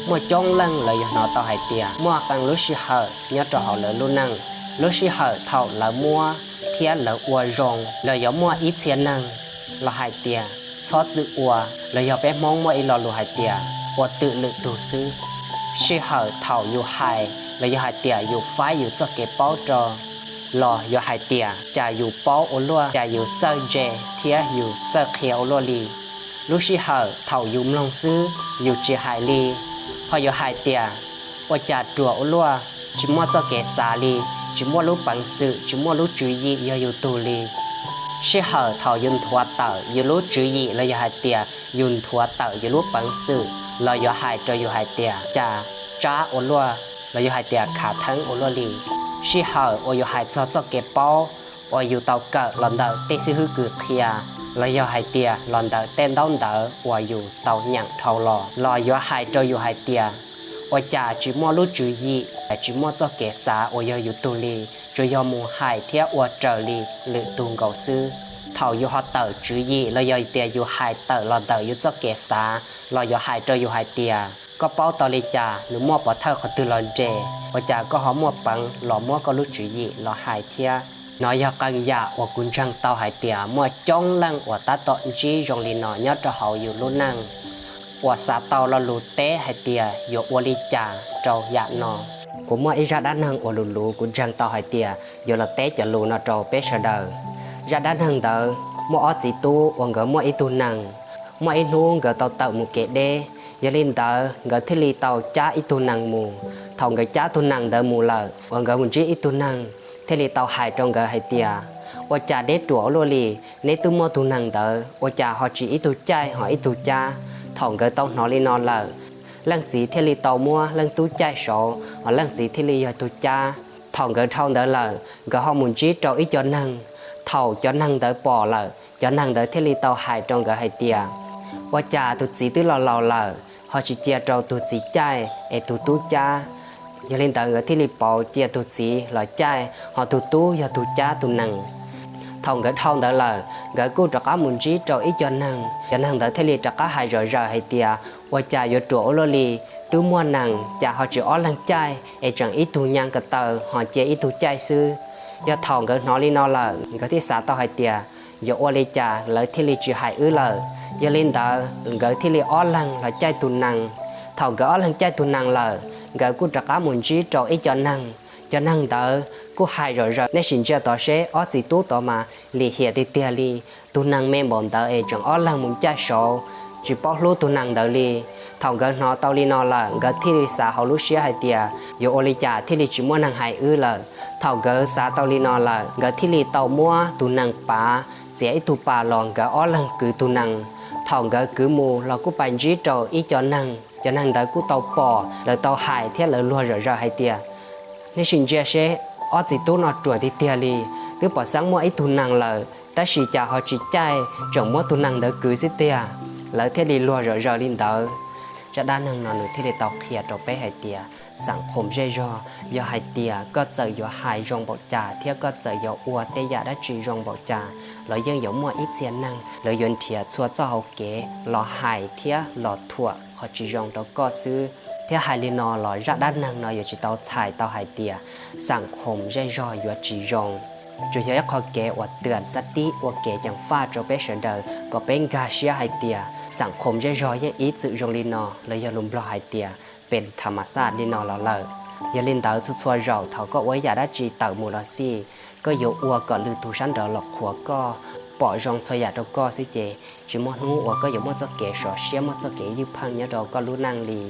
Muaj coob leej lawv yuav hnov tau hais tias muaj qee lub sij hawm nyob rau hauv lawv lub neej, lub sij hawm thaum lawv muab thiab lawv ua zoo, los yog muaj ib txhia neeg los hais tias txhob txwm ua, los yog peb Hmoob muaj ib lo lus hais tias ua twm lwm tug xwb. Sij hawm thaum yus hais los yog hais tias yus faib yus txoj kev paub rau, los yuav hais tias cas yus paub ua luaj, cas yus txawj ntse thiab yus txawj qhia ua luaj li. Lub sij hawm thaum yus mloog xwb yus tsis hais li, ho yuav hais tias ua cas ruam ua luaj, tsis muaj txoj kev xav li, tsis muaj lub peev xwm, tsis muaj lub tswv yim yog yus tug li. Sij hawm thaum yus nthuav tawm yus lub tswv yim los yog hais tias yus nthuav tawm yus lub peev xwm, los yuav hais rau yus hais tias cas tsab ua luaj, los yog hais tias khav theeb ua luaj li. Sij hawm uas yus hais txog txoj kev paub uas yus tau kawm los ntawm tej xib hwb kws qhia, los yog hais tias los ntawm tej ntaub ntawv uas yus tau nyeem dhau los, los yuav hais rau yus hais tias ua cas tsis muaj lub tswv yim, tsis muaj txoj kev xav uas yog yus tug li, tsuas yog mus hais thiab ua raws li lwm tug nkaus xwb. Thaum yus ho tawm tswv yim los yog tias yus hais tawm los ntawm yus txoj kev xav, los yuav hais rau yus hais tias koj paub tau li cas, nws muaj pov thawj qhov twg los nres, ua cas koj ho muaj peev los muab koj lub tswv yim los hais thiab. No yog qee yam uas kuv ntseeg tau hais tias muaj coob leej uas tab tom ntsib zoo li no nyob rau hauv yus lub neej, uas xav tau lo lus teb hais tias yuav ua li cas rau yam no. Kuv muaj ib zaj dab neeg uas luv luv kuv ntseeg tau hais tias yuav los teb cov lus no rau peb sawv daws. Zaj dab neeg ntawd muaj ob txiv tub uas nkawd muaj ib tug nees. Muaj ib hnub nkawd tau tawm mus kev deb, yog li ntawd nkawd thiaj li tau cab ib tug nees mus. Thaum nkawd cab tug nees ntawd mus lawm uas nkawd mus ntsib ib tug neeg thiaj li tau hais rau nkawd hais tias ua cas deb ruam ua luaj li, neb twb muaj tug nees ntawd ua cas ho tsis ib tug caij ho ib tug cab. Thaum nkawd tau hnov li no lawm, leej txiv thiaj li tau muab leej tub caij saud, ho leej txiv thiaj li yog tug cab. Thaum nkawd dhau ntawd lawm nkawd ho mus ntsib rau ib co neeg. Thaum cov neeg ntawd pom lawm cov neeg ntawd thiaj li tau hais rau nkawd hais tias ua cas tus txiv twb laus laus lawm ho tsis cia rau tus txiv caij es tus tub cab. Yog li ntawd nkawd thiaj li pauv cia tus txiv los caij, ho tus tub yog tus cab tus nees. Thaum nkawd dhau ntawd lawm nkawd kuj rov qab mus ntsib rau ib co neeg, cov neeg ntawd thiaj li rov qab hais zom zaws hais tias ua cas yuav ruam ua luaj li, twb muaj nees cas ho tsis ob leeg caij es tseem ib tug nyas ko taw ho cia ib tug caij xwb. Yog thaum nkawd hnov li no lawm nkawd thiaj xav tau hais tias yuav ua li cas lawv thiaj li tsis hais wb lawm. Yog li ntawd nkawd thiaj li ob leeg los caij tus nees. Thaum nkawd ob leeg caij tus nees lawm nkawd kuj rov qab mus ntsib rau ib co neeg. Cov neeg ntawd kuj hais zom zaws, nej sim ntsia tod seb ob txiv tub tod mas lim hiam tiag tiag li, tus nees me npaum ntawd es tseem ob leeg mus caij saud, tsis paub hlub tus nees ntawd li. Thaum nkawd hnov tau li no lawm nkawd thiaj li xav hauv lub siab hais tias yuav ua li cas thiaj li tsis muaj neeg hais wb lawm. Thaum nkawd xav tau li no lawm nkawd thiaj li tau muab tus nees pav, txiav ib tug pas los nkawd ob leeg kwv tus nees. Thaum nkawd kwv mus los kuj pais ntsib rau ib co neeg, cov neeg ntawd kuj tau pom, lawv tau hais thiab lawv luag zom zaws hais tias nej sim ntsia seb ob txiv tub no ruam tiag tiag li, twb pom xeeb muaj ib tug nees lawm tab sis cas ho tsis caij, tseem muab tus nees ntawd kwv xwb tiag. Lawv thiaj li luag zom zaws li ntawd. Zaj dab neeg no nws thiaj li tau qhia rau peb hais tias xam khoom zej zog, yog hais tias koj txawm yuav hais zoo npaum cas thiab koj txawm yuav ua tej yam dab tsi zoo npaum cas los yeej yuav muaj ib txhia neeg lawv yuav nrhiav txhua txoj hauv kev los hais thiab los thuam qhov tsis zoo rau koj xwb. Thiab hais li no los zaj dab neeg no yuav tsis tau txhais tau hais tias xam khoom zej zog yuav tsis zoo. Tsuas yog ib qho kev uas twm xab tib ua kev ceev faj rau peb sawv daws kom peb nkag siab hais tias xam khoom zej zog yeej ib txwm zoo li no, los yog lus Nplog hais tias pes tham mas xaj li no los lawm. Yog li ntawd txhua txhua zaus thaum koj ua ib yam dab tsi tawm mus los xij, koj yuav ua kom lwm tus sab nraud los qhuas koj, pom zoo txhua yam rau koj xwb ces tsis muaj hnub uas koj yuav muaj txoj kev sov siab muaj txoj kev ywj pheej nyob rau koj lub neej li.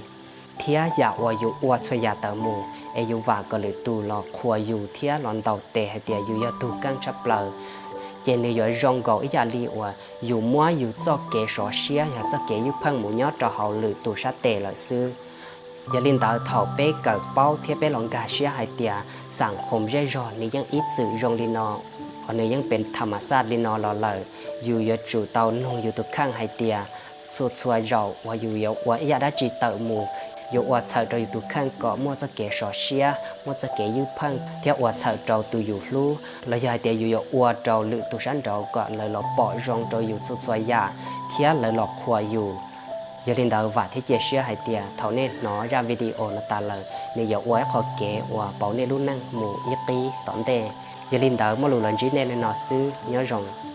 Thiab yam uas yus ua txhua yam tawm mus es yus vam kom lwm tus los qhuas yus thiab los ntaus tes hais tias yus yog tug keej tshaj plaws, ces nws yuav zoo nkaus ib yam li uas yus muab yus txoj kev sov siab yog txoj kev ywj pheej mus nyob rau hauv lwm tus sab tes lawm xwb. Yog li ntawd thaum peb kawm paub thiab peb los nkag siab hais tias xam khoom zej zog nws yeej ib txwm zoo li no, qhov nws yeej pes tham mas xaj li no los lawm, yus yuav tsum tau nug yus tus kheej hais tias txhua txhua zaus uas yus yuav ua ib yam dab tsi tawm mus, yuav ua txhawm rau yus tus kheej kom muaj txoj kev sov siab muaj txoj kev ywj pheej thiab ua txhawm rau tus yus hlub, los yog hais tias yus yuav ua rau lwm tus sab nraud kom lawv los pom zoo rau yus txhua txhua yam thiab lawv los qhuas yus. Yog li ntawd vam thiab cia siab hais tias thaum nej hnov zaj video no tas lawm, nws yuav ua ib qho kev uas pauv nej lub neej mus ib qib tom ntej. Yog li ntawd muaj lus los ntsib nej li no xwb, nyob zoo.